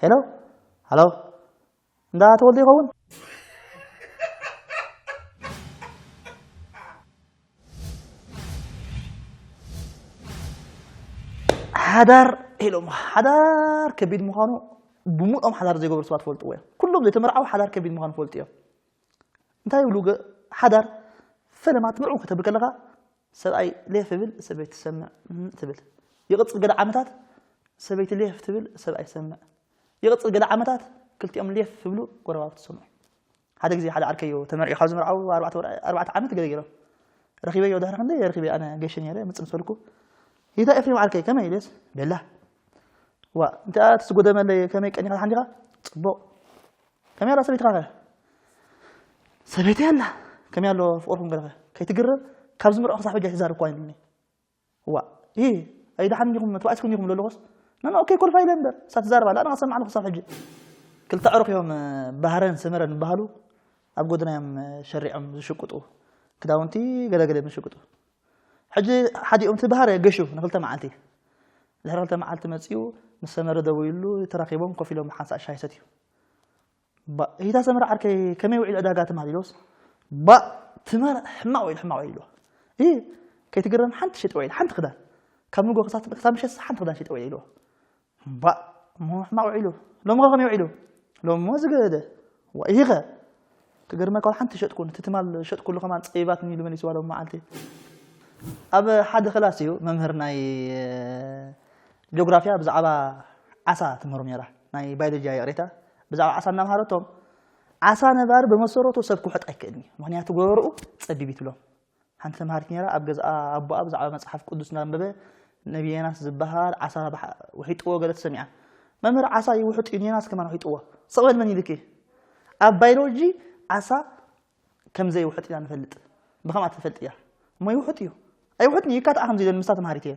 ሄሎ፣ ሃሎ፣ እንዳ ተወልደ ይኸውን? ሓዳር ኢሎም፣ ሓዳር ከቢድ ምዃኑ ብሙኦም ሓዳር ዘይገብሩ ሰባት ፈልጥዎ እዮም። ኩሎም ዘይተመርዓው ሓዳር ከቢድ ምዃኑ ፈልጡ እዮም። እንታይ ይብሉ ገ-፣ ሓዳር ፈለማ ትምርዑ ከተብል ከለኻ፣ ሰብኣይ ሌፍ ይብል፣ ሰበይቲ ትሰምዕ፣ እም፣ ትብል። ይቕጽል ገለ ዓመታት፣ ሰበይቲ ሌፍ ትብል፣ ሰብኣይ ይሰምዕ። ይቕጽል ገለ ዓመታት፣ ክልቲኦም ሌፍ ትብሉ፣ ጎረባብቲ ትሰምዑ። ሓደ ግዜ ሓደ ዓርከይ እዩ ተመርዒ፣ ካብ ዝመርዓው ኣርባዕተ ወር-፣ ኣርባዕተ ዓመት ገለ ገይሮም። ረኺበዮ፣ ድሕሪ ክንደይ ረኺበ፣ ኣነ ገሽ ነይረ፣ ምጽእ ምስ በልኩ፣ "ይታ ኤፍሬም ዓርከይ፣ ከመይ?" ኢለስ፣ "ቤላ." "ዋ፣ እንታይ ትስጎደመለይ፣ ከመይ ቀኒኻ፣ ደሓን ዲኻ?" "ጽቡቕ." "ከመይ ኣላ ሰበይትኻ ከ?" "ሰበይተይ ኣላ። ከመይ ኣሎ ፍቕርኩም ገለኸ?" "ከይትግረም፣ ካብ ዝምርዖ ክሳብ ሕጂ ኣይትዛረብኳን" ኢሉኒ። "ዋ፣ ኢ፣ ኣይደሓን ዲኹም፣ ተባኢስኩም ዲኹም?" ለለኹስ፣ "ኖ፣ ኖ፣ ኦኬ፣ ኮልፋ ኢለ እምበር፣ እሳ ትዛረብ ኣላ፣ ኣነ ክሰምዓ ኣለኹ ክሳብ ሕጂ።" ክልተ ኣዕሩኽ እዮም፣ ባህረን ሰመረን ዝበሃሉ፣ ኣብ ጎደና እዮም ሸሪዖም ዝሽቅጡ፣ ክዳውንቲ ገለገለ እዮም ዝሽቅጡ። ሕጂ ሓዲኦም እቲ ባህረ ገሹ ንክልተ መዓልቲ። ድሕሪ ክልተ መዓልቲ መጺኡ፣ ምስ ሰመረ ደዊሉ፣ ተራኺቦም ኮፍ ኢሎም ሓንሳእ ሻሂ ሰትዩ። "ባ-፣ ሂታ ሰመረ ዓርከይ፣ ከመይ ውዒሉ ዕዳጋ ትማል?" ኢሎስ፣ "ባ፣ ትማል ሕማቕ ውዒሉ፣ ሕማቕ ውዒሉ ኢልዎ። ኢ፣ ከይትግረም ሓንቲ ሸጥ ውዒሉ፣ ሓንቲ ክዳን። ካብ ንጎ ክሳብ፣ ክሳብ ምሸት ሓንቲ ክዳን ሸጥ ውዒሉ ኢልዎ። ባ፣ እሞ ሕማቕ ውዒሉ። ሎምኸ ከመይ ውዒሉ?" "ሎሚ እሞ ዝገደደ። ዋ፣ ኢሂኸ?" "ክገርመካ፣ ዋላ ሓንቲ ሸጥኩን። እቲ ትማል ሸጥኩሉ ከማን ጸቢባትኒ" ኢሉ መሊስዋ ሎም መዓልቲ። ኣብ ሓደ ክላስ እዩ መምህር ናይ ጂኦግራፍያ ብዛዕባ ዓሳ ትምህሮም ነይራ። ናይ ባዮሎጂ እያ ይቕሬታ። ብዛዕባ ዓሳ እናምሃረቶም፣ "ዓሳ ነባሪ ብመሰረቱ ሰብ ክውሕጥ ኣይክእልን እዩ። ምኽንያቱ ጎረርኡ ጸቢብ እዩ" ትብሎም። ሓንቲ ተምሃሪት ነይራ፣ ኣብ ገዝኣ ኣቦኣ ብዛዕባ መጽሓፍ ቅዱስ እናንበበ፣ ነቢ ዮናስ ዝበሃል ዓሳ ባሕ-፣ ውሒጥዎ ገለ ተሰሚዓ። "መምህር፣ ዓሳ ይውሕጥ እዩ፣ ንዮናስ ከማን ውሒጥዎ። ስቕ በል፣ መን ኢልኪ?" "ኣብ ባዮሎጂ ዓሳ ከም ዘይውሕጥ ኢና ንፈልጥ። ብኸምኣ ትፈልጥ እያ። እሞ ይውሕጥ እዩ። ኣይውሕጥን እዩ፣ ይካትዓ" ከም ዝደሊ ምስታ ተምሃሪት እየ።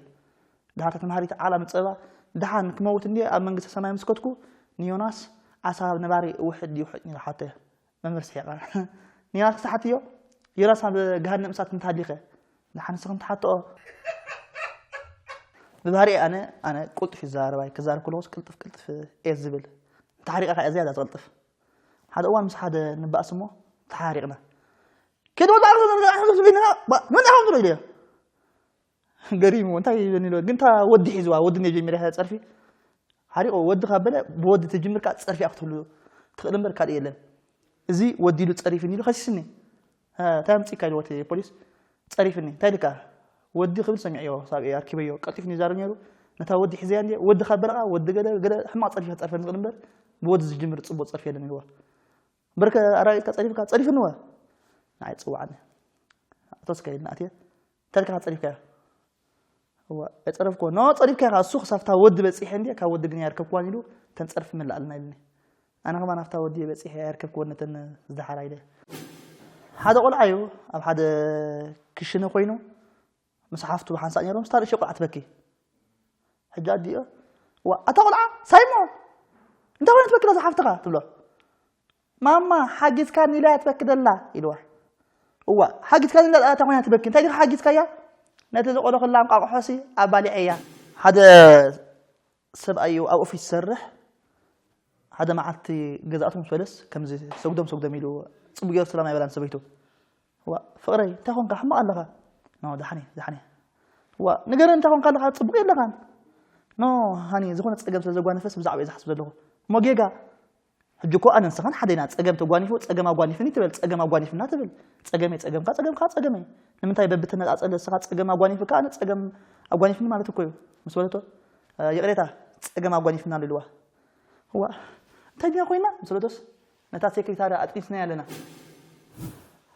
ድሓር እታ ተምሃሪት ዓቕላ ምጸባ፣ "ደሓን ክመውት እንድየ ኣብ መንግስተ ሰማይ ምስ ከድኩ፣ ንዮናስ ዓሳ ነባሪ እውሕጥ ድዩ ውሕጥ?" ኢላ ሓተያ። መምህር ስሒቓ፣ "ንዮናስ ክሰሓትዮ? ዮናስ ኣብ ገሃነም እሳት እንተሃሊኸ?" "ደሓን ንስኺ እንትሓትኦ?" ብባህሪ'የ ኣነ፣ ኣነ ቅልጡፍ ይዛረብ ኣይ-፣ ክዛረብ ከለኹስ ቅልጥፍ ቅልጥፍ እየ ዝብል። እንተሓሪቐ ከኣ ዝያዳ ዝቕልጥፍ። ሓደ እዋን ምስ ሓደ ንባእስ እሞ ተሓሪቕና። "ከይደ ወላ ኣርዞ ዘርጋ ኣሕዞ ዝብልና፣ ባ-፣ ምን ኣኹም ትብሎ?" ኢለዮ። ገሪሙ፣ "እንታይ ይብለኒ?" ኢሎ። ግን እታ ወዲ ሒዝዋ፣ ወዲ እኔ ጀሚረ ጸርፊ። ሓሪቑ፣ ወዲ ካብ በለ፣ ብወዲ ትጅምር ከኣ ጸርፊ እያ ክትህሉ ትኽእል እምበር ካልእ የለን። እዚ ወዲ ኢሉ ጸሪፍኒ ኢሉ ከሲስኒ። "እ፣ እንታይ ኣምጺእካ?" ኢልዎ እቲ ፖሊስ። "ጸሪፍኒ። እንታይ ኢልካ?" "ወዲ ክብል ሰሚዐዮ፣ ሳብ'የ ኣርኪበዮ። ቀልጢፉ ይዛረብ ነይሩ። ነታ ወዲ ሒዘያ እንድየ፣ ወዲ ካብ በለ ከኣ ወዲ ገለ፣ ገለ ሕማቕ ጸርፊ ክጸርፈኒ ዝኽእል እምበር፣ ብወዲ ዝጅምር ጽቡቕ ጸርፊ የለን" ኢልዎ። "በርከ ኣረጋጊጽካ ጸሪፍካ?" "ጸሪፍኒ እወ። ንዓይ ጽውዓኒ። ኣቶ እስከ" ኢልና ኣትየ። "እንታይ ኢልካ ጸሪፍካዮ?" "እወ፣ ኣይጸረፍክዎን?" "ኖ፣ ጸሪፍካዮ ኢኻ። እሱ ክሳብታ ወዲ በጺሐ እንድየ፣ ካብ ወዲ ግን ኣየርከብክዋን" ኢሉ፣ "ተን ጸርፊ መላኣልና" ኢሉኒ። ኣነ ከማን ኣብታ ወዲ በጺሐ ኣየርከብክዎን ነተን ዝደሓራ ኢለ። ሓደ ቆልዓ እዩ ኣብ ሓደ ክሽነ ኮይኑ ምስ ሓፍቱ ሓንሳእ ነይሮም፣ ምስታ ንእሽቶ ቆልዓ ትበኪ። ሕጂ ኣዲኦ፣ "ዋ፣ ኣታ ቆልዓ፣ ሳይሞን፣ እንታይ ኮይና ትበኪ ኣላ እዛ ሓፍትኻ?" ትብሎ። "ማማ፣ ሓጊዝካኒ ኢላ እያ ትበኪ ዘላ" ኢልዋ። "እዋ፣ ሓጊዝካኒ ኢላ እታ ኮይና ትበኪ፣ እንታይ ዲኻ ሓጊዝካያ? ነቲ ዝቆለኹላ እንቋቑሖሲ ኣባሊዐያ." ሓደ ሰብኣይ እዩ ኣብ ኦፊስ ዝሰርሕ። ሓደ መዓልቲ ገዛእቱ ምስ በለስ፣ ከምዚ ሰጉዶም ሰጉዶም ኢሉ፣ ጽቡቕ ገይሩ ሰላም ኣይበላን ሰበይቱ። "ዋ፣ ፍቕረይ፣ እንታይ ኾንካ? ሕማቕ ኣለኻ?" "ኖ፣ ደሓን እየ፣ ደሓን እየ." "ዋ፣ ንገረኒ፣ እንታይ ኾንካ ኣለኻ? ጽቡቕ የለኻን?" "ኖ፣ ሃኒ፣ ዝኾነ ጸገም ስለ ዘጓነፈስ ብዛዕባ እየ ዝሓስብ ዘለኹ። እሞ ጌጋ?" ሕጂ እኮ ኣነ ንስኻን ሓደ ኢና። ጸገም ተጓኒፉ፣ "ጸገም ኣጓኒፍኒ" ትበል፣ "ጸገም ኣጓኒፍና" ትብል። ጸገመይ ጸገምካ፣ ጸገምካ ጸገመይ። ንምንታይ በብተነጻጸለ ንስኻ ጸገም ኣጓኒፍካ፣ ኣነ ጸገም ኣጓኒፍኒ ማለት እኮ እዩ? ምስ በለቶ፣ "እ፣ ይቕሬታ፣ ጸገም ኣጓኒፍና" ኣሎ ኢልዋ። "እዋ፣ እንታይ ድያ ኮይና?" ምስ በለቶስ፣ "ነታ ሴክሪታሪ ኣጥኒስናያ ኣለና።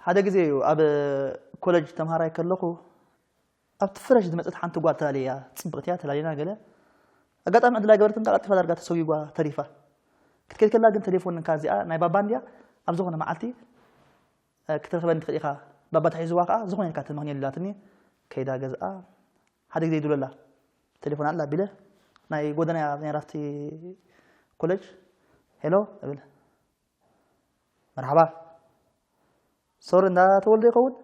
ሓደ ግዜ እዩ ኣብ ኮለጅ ተምሃራይ ከለኹ፣ ኣብቲ ፍረሽ ዝመጸት ሓንቲ ጓል ተላልያ፣ ጽብቕቲ እያ፣ ተላሊና ገለ። ኣጋጣሚ ዕድል ኣይገበረትን፣ ቀልጢፋ ዳርጋ ተሰጒጓ ተሪፋ። ክትከይድ ከላ ግን ቴሌፎን እንካ እዚኣ ናይ ባባ እንድያ፣ ኣብ ዝኾነ መዓልቲ፣ እ፣ ክትረኽበኒ ትኽእል ኢኻ፣ ባባ ተሒዝዋ ከኣ፣ ዝኾነ ኢልካ ተመኽንየሉ ኢላትኒ፣ ከይዳ ገዝኣ፣ ሓደ ግዜ ይድውለላ። ቴሌፎን ኣላ ኣቢለ፣ ናይ ጎደና እያ ነይራ ኣብቲ ኮለጅ። "ሄሎ" እብል። "መርሓባ። ሶሪ፣ እንዳ ተወልደ ይኸውን?"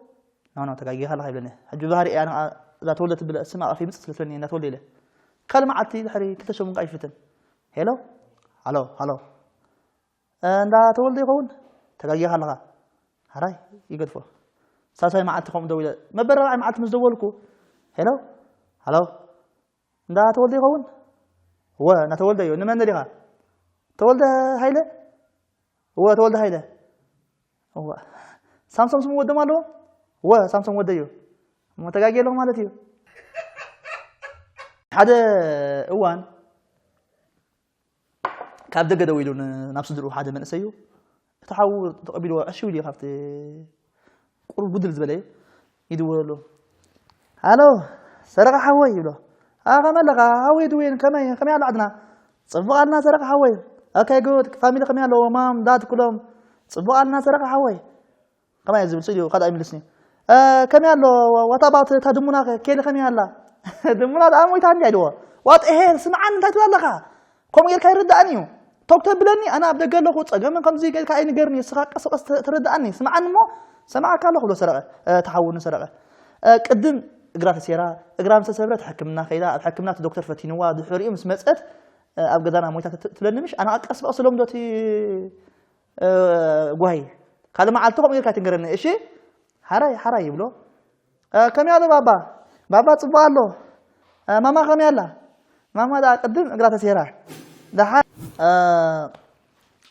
"ኖ፣ ኖ፣ ተጋጊኻ ኣለኻ" ይብለኒ። ሕጂ ብባህሪ እያ፣ እዛ ተወልደ ትብል ስም ኣቐፊ ምጽእ ስለ ትብለኒ እንዳ ተወልደ ኢለ። ካልእ መዓልቲ ድሕሪ ክልተ ሰሙን ከኣ ይፍትን። "ሄሎ፣ ሃሎ ሃሎ፣ እንዳ ተወልደ ይኸውን? ተጋጊኻ ኣለኻ። ሓራይ ይገድፎ። ሳልሳይ መዓልቲ ከምኡ ደዊለ፣ መበል ራብዓይ መዓልቲ ምስ ደወልኩ፣ ሄሎ ሃሎ፣ እንዳ ተወልደ ይኸውን? እወ፣ እንዳ ተወልደ እዩ። ንመን ደሊኻ? ተወልደ ሃይለ? እወ፣ ተወልደ ሃይለ። እወ፣ ሳምሶም ስሙ ወዶም ኣለዎ? እወ፣ ሳምሶም ወደ እዩ። እሞ ተጋጊ ኣለኹ ማለት እዩ። ሓደ እዋን ካብ ደገ ደው ኢሉ ናብ ስድርኡ ሓደ መንእሰይ እዩ። እቲ ሓዉ ተቐቢልዎ ዕሽው ኢሉ ካብቲ ቁሩብ ጉድል ዝበለ እዩ። ይድወለሉ። ሃሎ፣ ሰረቐ ሓወይ ይብሎ። ኣ፣ ከመይ ኣለኻ? ሃወይ ድዌን፣ ከመይ፣ ከመይ ኣሎ ዓድና? ጽቡቕ ኣልና ሰረቐ ሓወይ። ኣካይ ግሮት ፋሚሊ ከመይ ኣለዎ? ማም፣ ዳድ ኩሎም ጽቡቕ ኣልና ሰረቐ ሓወይ። ከማይ ዝብል ስኢሉ ካልኣይ ይምልስኒ። እ፣ ከመይ ኣሎ? What about እታ ድሙና ከ? ኬሊ ከመይ ኣላ? ድሙና ደኣ ሞይታ እንድያ ኢልዎ። What the hell? ስምዓኒ እንታይ ትብል ኣለኻ? ከምኡ ጌርካ ይርድኣኒ እዩ። ቶክ ተብለኒ፣ ኣነ ኣብ ደገ ኣለኹ፣ ጸገምን ከምዚ ጌርካ ኣይንገርኒ፣ ንስኻ ቀስ ብቐስ ተ-፣ ተረድኣኒ። ስምዓኒ እሞ፣ ሰማዓካ ኣለኹ ብሎ ሰረቐ፣ እ፣ ተሓውኑ ሰረቐ። እ፣ ቅድም እግራ ተሴራ፣ እግራ ምስ ተሰብረት ሕክምና ከይዳ፣ ኣብ ሕክምና እቲ ዶክተር ፈቲንዋ፣ ድሕሪኡ ምስ መጸት፣ እ፣ ኣብ ገዛና ሞይታ ት-፣ ትብለኒ ምሽ? ኣነ ቀስ ብቐስ ለምዶ እቲ እ፣ ጓሂ፣ ካልእ መዓልቲ ከምኡ ጌርካ ኣይትንገረኒ፣ እሺ? ሓራይ፣ ሓራይ ይብሎ። እ፣ ከመይ ኣሎ ባባ? ባባ ጽቡቕ ኣሎ። እ፣ ማማ ከመይ ኣላ? ማማ ደኣ ቅድም እግራ ተሴራ። ደሓር፣ እ፣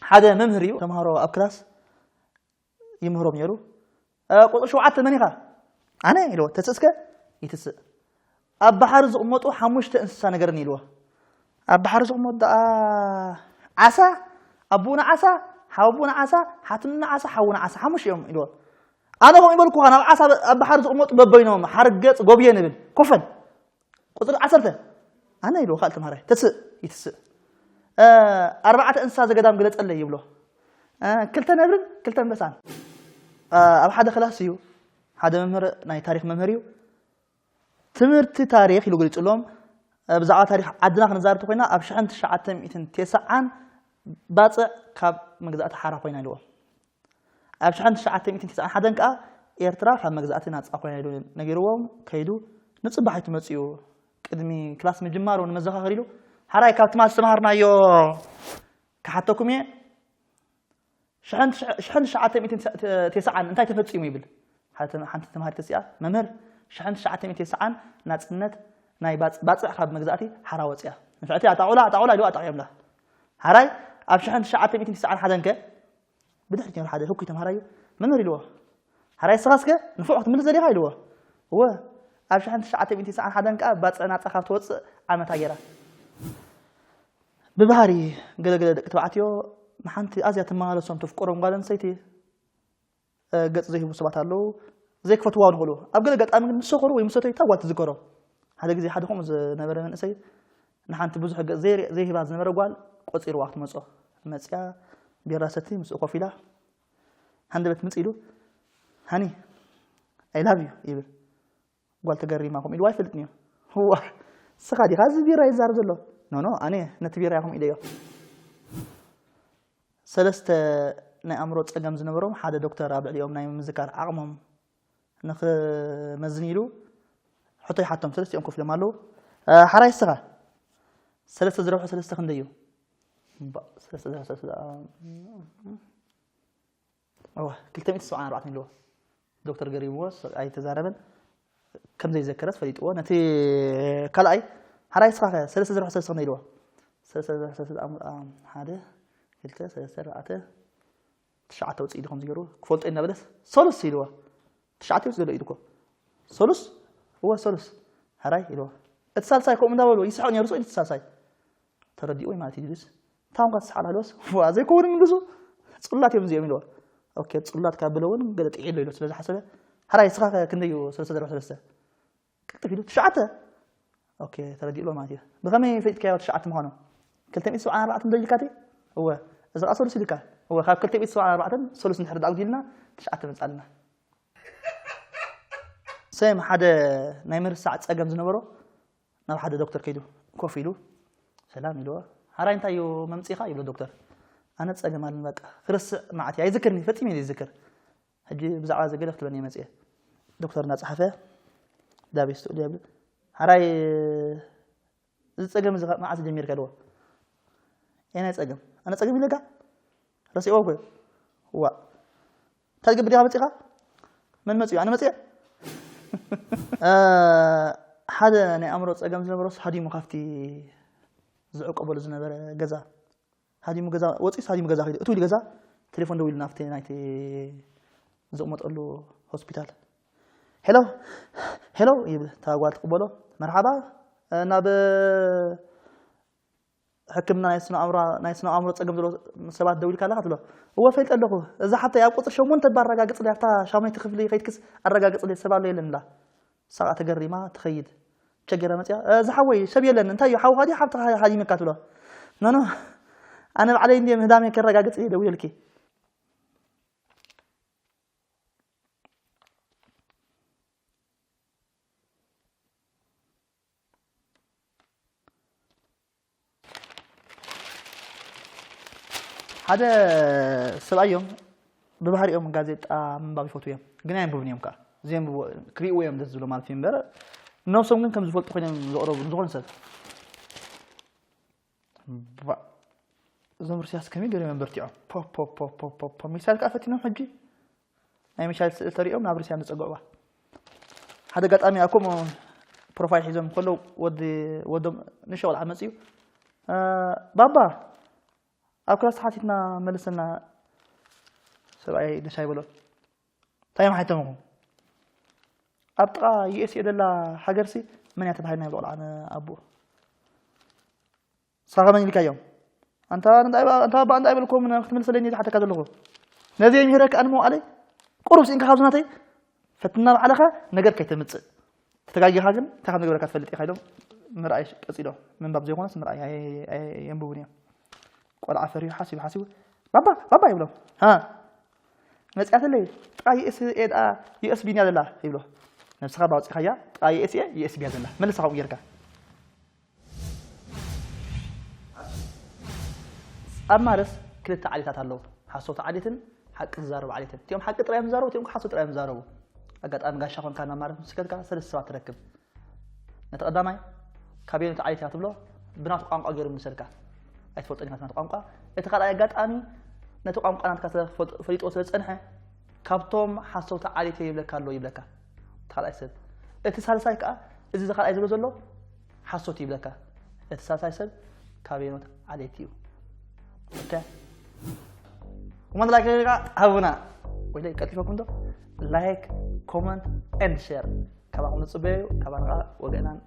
ሓደ መምህር እዩ፣ ተምሃሮ ኣብ ክላስ ይምህሮም ነይሩ። እ፣ ቁጽሪ ሸውዓተ መን ኢኻ? ኣነ ኢልዎ። ተስእ እስከ? ይትስእ። ኣብ ባሕሪ ዝቕመጡ ሓሙሽተ እንስሳ ንገረኒ ኢልዎ። ኣብ ባሕሪ ዝቕመጡ ደኣ ዓሳ፣ ኣቦኡና ዓሳ፣ ሓወቦኡና ዓሳ፣ ሓትንና ዓሳ፣ ሓውና ዓሳ፣ ሓሙሽተ እዮም ኢልዎ። ኣነ ከምኡ ይበልኩኻ፣ ናብ ዓሳ ኣብ ባሕሪ ዝቕመጡ በበይኖም፣ ሓርገጽ፣ ጎብየ ንብል። ኮፈን። ቁጽሪ ዓሰርተ። ኣነ ኢልዎ፣ ካልእ ተምሃራይ። ተስእ፣ ይትስእ። እ፣ ኣርባዕተ እንስሳ ዘገዳም ግለጸለይ ይብሎ። እ፣ ክልተ ነብርን ክልተ ኣንበሳን። እ፣ ኣብ ሓደ ክላስ እዩ። ሓደ መምህር፣ ናይ ታሪኽ መምህር እዩ። ትምህርቲ ታሪኽ ኢሉ ገሊጹሎም። እ፣ ብዛዕባ ታሪኽ ዓድና ክንዛረብ እንተኾይና፣ ኣብ ሽሕን ትሽዓተ ሚእትን ተስዓን ባጽዕ ካብ መግዛእቲ ሓራ ኮይና ኢልዎ። ኣብ ሽሕን ትሽዓተ ሚእትን ተስዓን ሓደን ከኣ ኤርትራ ካብ መግዛእቲ ናጻ ኮይና ኢሉ ነጊርዎም ከይዱ። ንጽባሕ ኣይትመጽኡ፣ ቅድሚ ክላስ ምጅማሩ ንመዘኻኸሪ ኢሉ፣ ሓራይ ካብ ትማል ዝተምሃርናዮ ክሓተኩም እየ። ሽሕን ትሽ-፣ ሽሕን ትሽዓተ ሚእትን ተስዓን እንታይ ተፈጺሙ ይብል። ሓደ ተም-፣ ሓንቲ ተምሃሪት ተሲኣ፣ መምህር፣ ሽሕን ትሽዓተ ሚእትን ተስዓን ናጽነት ናይ ባጽ-፣ ባጽዕ ካብ መግዛእቲ ሓራ ወጽያ። ንፍዕቲ ኣጣቑላ፣ ኣጣቑላ ኢሉ ኣጣቒዮምላ። ሓራይ ኣብ ሽሕን ትሽዓተ ሚእትን ተስዓን ሓደን ከ ብድሕሪት ነይሩ ሓደ ህኩይ ተምሃራይ እዩ። መምህር ኢልዎ። ሓራይ እስኻ እስከ ንፉዕ ክትምልስ ደሊኻ ኢልዎ። እወ፣ ኣብ ሽሕን ትሽዓተ ሚእትን ተስዓን ሓደን ከኣ ባጽዕ ናጻ ካብ ትወጽእ ዓመታ ገይራ። ብባህሪ ገለገለ ደቂ ተባዕትዮ ንሓንቲ ኣዝያ ትመላለሶም ትፍቅሮም ጓል ኣንስተይቲ፣ እ፣ ገጽ ዘይህቡ ሰባት ኣለዉ። ዘይክፈትዋ ንኽእሉ። ኣብ ገለ ኣጋጣሚ ግን ምስ ሰኸሩ ወይ ምስ ሰተዩ እታ ጓል ትዝከሮ። ሓደ ግዜ ሓደ ከምኡ ዝነበረ መንእሰይ ንሓንቲ ብዙሕ ገጽ ዘይር-፣ ዘይህባ ዝነበረ ጓል ቆጺርዋ ክትመጾ መጽያ ቢራ ሰቲ ምስኡ ኮፍ ኢላ ሃንደበት ምጽእ ኢሉ፣ "ሃኒ፣ I love you" ይብል። ጓል ተገሪማ ከምኡ ኢልዋ ኣይፈልጥን እዩ። "እዋ፣ ንስኻ ዲኻ እዚ ቢራ ይዛረብ ዘሎ?" "ኖ፣ ኖ፣ ኣነ ነቲ ቢራ እያ ከምኡ ኢለዮ።" ሰለስተ ናይ ኣእምሮ ጸገም ዝነበሮም ሓደ ዶክተር ኣብ ልዕሊኦም ናይ ምዝካር ዓቕሞም ንኽመዝን ኢሉ ሕቶ ይሓቶም። ሰለስቲኦም ኮፍ ኢሎም ኣለዉ። "እ፣ ሓራይ እስኻ?" "ሰለስተ ዝረብሖ ሰለስተ ክንደይ እዩ?" "እምባእ፣ ሰለስተ ዝረብሖ ሰለስተ፣ እ፣ እዋ፣ ክልተ ሚእቲ ሰብዓን ኣርባዕተን ኢልዎ። ዶክተር ገሪምዎ፣ ስ-፣ ኣይተዛረበን። ከም ዘይዘከረስ ፈሊጥዎ። ነቲ ካልኣይ፣ "ሓራይ እስኻ ከ ሰለስተ ዝረብሖ ሰለስተ ክንደይ?" ኢልዎ። "ሰለስተ ዝረብሖ ሰለስተ ኣም-፣ ኣም፣ ሓደ፣ ክልተ፣ ሰለስተ፣ ኣርባዕተ፣ ትሽዓተ ኣውፅእ ኢሉ ከምዚ ገይሩ ክፈልጦ እናበለስ፣ 'ሰሉስ' ኢልዎ። ትሽዓተ ኣውፅእ ዘሎ ኢዱ እኮ። 'ሰሉስ'? እወ 'ሰሉስ'። ሕራይ" ኢልዎ። እቲ ሳልሳይ ከምኡ እንዳበሉ ይስሕቕ ነይሩ፣ ስቕ ኢሉ እቲ ሳልሳይ። ተረዲእዎ ማለት እዩ ድዩስ? እንታይ ኮንካ ትስሓቕ ኣለስ? ዋ፣ ዘይከውን ምልሱ። ጽሉላት እዮም እዚኦም ኢልዎ። ኦኬ፣ ጽሉላት ካብ በለ እውን ገለ ጥዒ ኣሎ ኢሉ ስለ ዝሓሰበ፣ "ሕራይ እስኻ ከ ክንደይ እዩ ሰለስተ ዘርባ ሰለስተ?" ቅልጥፍ ኢሉ፣ "ትሽዓተ!" ኦኬ፣ ተረዲእሎ ማለት እዩ። "ብኸመይ ፈሊጥካዮ ትሽዓተ ምዃኑ? ክልተ ሚእቲ ሰብዓን ኣርባዕተን ዶ ኢልካቲ?" "እወ።" "እዚ ኸኣ ሰሉስ ኢልካ?" "እወ፣ ካብ ክልተ ሚእቲ ሰብዓን ኣርባዕተን ሰሉስ እንድሕር ደኣ ኣጉዲልና፣ ትሽዓተ መጻልና።" ሰም ሓደ ናይ ምርሳዕ ጸገም ዝነበሮ ናብ ሓደ ዶክተር ከይዱ ኮፍ ኢሉ፣ "ሰላም" ኢልዎ። "ሓራይ እንታይ እዩ መምጺኻ?" ይብሎ ዶክተር። "ኣነ ጸገም ኣለኒ በቃ፣ ክርስዕ መዓት እየ፣ ኣይዝክርን እዩ፣ ፈጺመ እየ ዘይዝክር። ሕጂ ብዛዕባ እዚ ገለ ክትብለኒ እየ መጺኤ።" ዶክተር እናጸሓፈ፣ "ዳቤት ስእሉ" ይብል። "ሓራይ እዚ ጸገም እዚ ካብ መዓስ ጀሚርካ?" ኢልዎ። የናይ ጸገም? ኣነ ጸገም ኢለካ? ረሲዕዎ እኮ እዩ። ዋ። እንታይ ትገብር ዲኻ መጺኻ? መን መጺኡ? ኣነ መጺኤ? እ፣ ሓደ ናይ ኣእምሮ ጸገም ዝነበሮስ ሃዲሙ ካብቲ ዝዕቆበሉ ዝነበረ ገዛ። ሃዲሙ ገዛ፣ ወጺኡስ ሃዲሙ ገዛ ከይዱ። እትው ኢሉ ገዛ፣ ቴሌፎን ደዊሉ ናብቲ ናይቲ ዝቕመጠሉ ሆስፒታል። "ሄሎ፣ ሄሎ" ይብል። እታ ጓል ትቕበሎ። "መርሓባ፣ እ፣ ናብ ሕክምና ናይ ስነ ኣእምሮ፣ ናይ ስነ ኣእምሮ ጸገም ዘለዎ ሰባት ደዊልካ ኣለኻ?" ትብሎ። "እወ፣ ፈልጠ ኣለኹ። እዛ ሓብተይ ኣብ ቁጽሪ ሸሞንተ እባ ኣረጋግጽለይ፣ ኣብታ ሻሙነይቲ ክፍሊ ከይድክስ ኣረጋግጽለይ፣ ሰብ ኣሎ የለን?" ኢላ። ንሳ ከኣ ተገሪማ ትኸይድ። ቸገራ መጽያ፣ "እ፣ ዝሓወይ ሰብ የለን፣ እንታይ እዩ፣ ሓውኻ ድዩ ሓብትኻ ሃዲመካ?" ትብሎ። "ኖ፣ ኖ፣ ኣነ ባዕለይ እንድየ ምህዳመይ ከረጋግጽ እየ ደዊለልኪ።" ሓደ ሰብኣይ እዮም፣ ብባህሪኦም ጋዜጣ ምንባብ ይፈትዉ እዮም፣ ግን ኣየንብቡን እዮም ከኣ። ዘየንብቡ፣ ክርእይዎ እዮም ደስ ዝብሎም ማለት እዩ እምበር፣ ነብሶም ግን ከም ዝፈልጡ ኮይኖም ዘቕረቡ ዝኾነ ሰብ። ባ-፣ እዞም ሩስያስ ከመይ ገይሮም እዮም በርቲዖም? ፖ፣ ፖ፣ ፖ፣ ፖ፣ ፖ፣ ፖ። ሚሳይል ከኣ ፈቲኖም ሕጂ። ናይ ሚሳይል ስእሊ ተሪኦም ናብ ሩስያ ንጸግዑዋ። ሓደ ኣጋጣሚ ኣብ ከምኡ ፕሮፋይል ሒዞም ከለዉ ወዲ፣ ወዶም ንእሽቶ ቆልዓ መጺኡ፣ "እ፣ ባባ፣ ኣብ ክላስ ተሓቲትና መልሰና" ሰብኣይ ንሻይ በሎ። "እንታይ እዮም ሓቲቶምኹም?" "ኣብ ጥቓ ዩ ኤስ ኤ ዘላ ሃገርሲ መን እያ ተባሂልና?" ይብሎ ቆልዓ ንኣቦኡ። "ንስኻ ከመን ኢልካዮም?" "ኣንታ እንታይ ባ-፣ ኣንታ ባባ እንታይ በልኩም ክትመልሰለይ እየ ዝሓተካ ዘለኹ?" "ነዚ ይምህረካ ኣነ መዋእለይ ቁሩብ ስኢንካ ካብዚ ናተይ ፈትና ባዕልኻ ነገር ከይተምጽእ። ተተጋጊኻ ግን እንታይ ከም ዝገበረካ ትፈልጥ ኢኻ" ኢሎም ምርኣይ ቀጺሎም። ምንባብ ዘይኮነስ ምርኣይ ኣየ-፣ ኣየ-፣ ኣየንብቡን እዮም። ቆልዓ ፈሪሑ ሓሲቡ ሓሲቡ፣ "ባባ፣ ባባ" ይብሎ። "ሃ?" "መጺኣትለይ፣ ጥቓ ዩ ኤስ ኤ ደኣ ዩ ኤስ ቢ ድያ ዘላ?" ይብሎ። "ነብስኻ ባውጺኻያ፣ ጥቓ ዩ ኤስ ኤ ዩ ኤስ ቢ እያ ዘላ። መልሳ ከምኡ ጌርካ." ኣብ ማርስ ክልተ ዓሌታት ኣለዉ። ሓሰውቲ ዓሌትን ሓቂ ዝዛረቡ ዓሌትን። እቲኦም ሓቂ ጥራይ እዮም ዝዛረቡ፣ እቲኦም ሓሶት ጥራይ እዮም ዝዛረቡ። ኣጋጣሚ ጋሻ ኮንካ ናብ ማርስ ምስ ከድካ ሰለስተ ሰባት ትረክብ። ነቲ ቀዳማይ፣ "ካበየነይቲ ዓሌት ኢኻ?" ትብሎ፣ ብናቱ ቋንቋ ገይሩ ይምልሰልካ። ኣይትፈልጦን ኢኻ ነቲ ቋንቋ። እቲ ካልኣይ ኣጋጣሚ፣ ነቲ ቋንቋ ናትካ ስለ ዝፈልጥ-፣ ፈሊጥዎ ስለ ዝጸንሐ፣ "ካብቶም ሓሰውቲ ዓሌት እየ" ይብለካ ኣሎ፣ ይብለካ። እቲ ካልኣይ ሰብ። እቲ ሳልሳይ ከኣ፣ "እዚ ዝኻልኣይ ዝብሎ ዘሎ ሓሶት" ይብለካ። እቲ ሳልሳይ ሰብ፣ "ካበየኖት ዓሌት እዩ?" ኦኬ። ኮመንት ላይክ ከኣ ሃቡና። ወይለይ ቀልጢፈኩም ዶ? ላይክ፣ ኮመንት፣ ኤንድ ሼር። ካባኹም ንጽበዮ፣ ካባና ከኣ ወገናን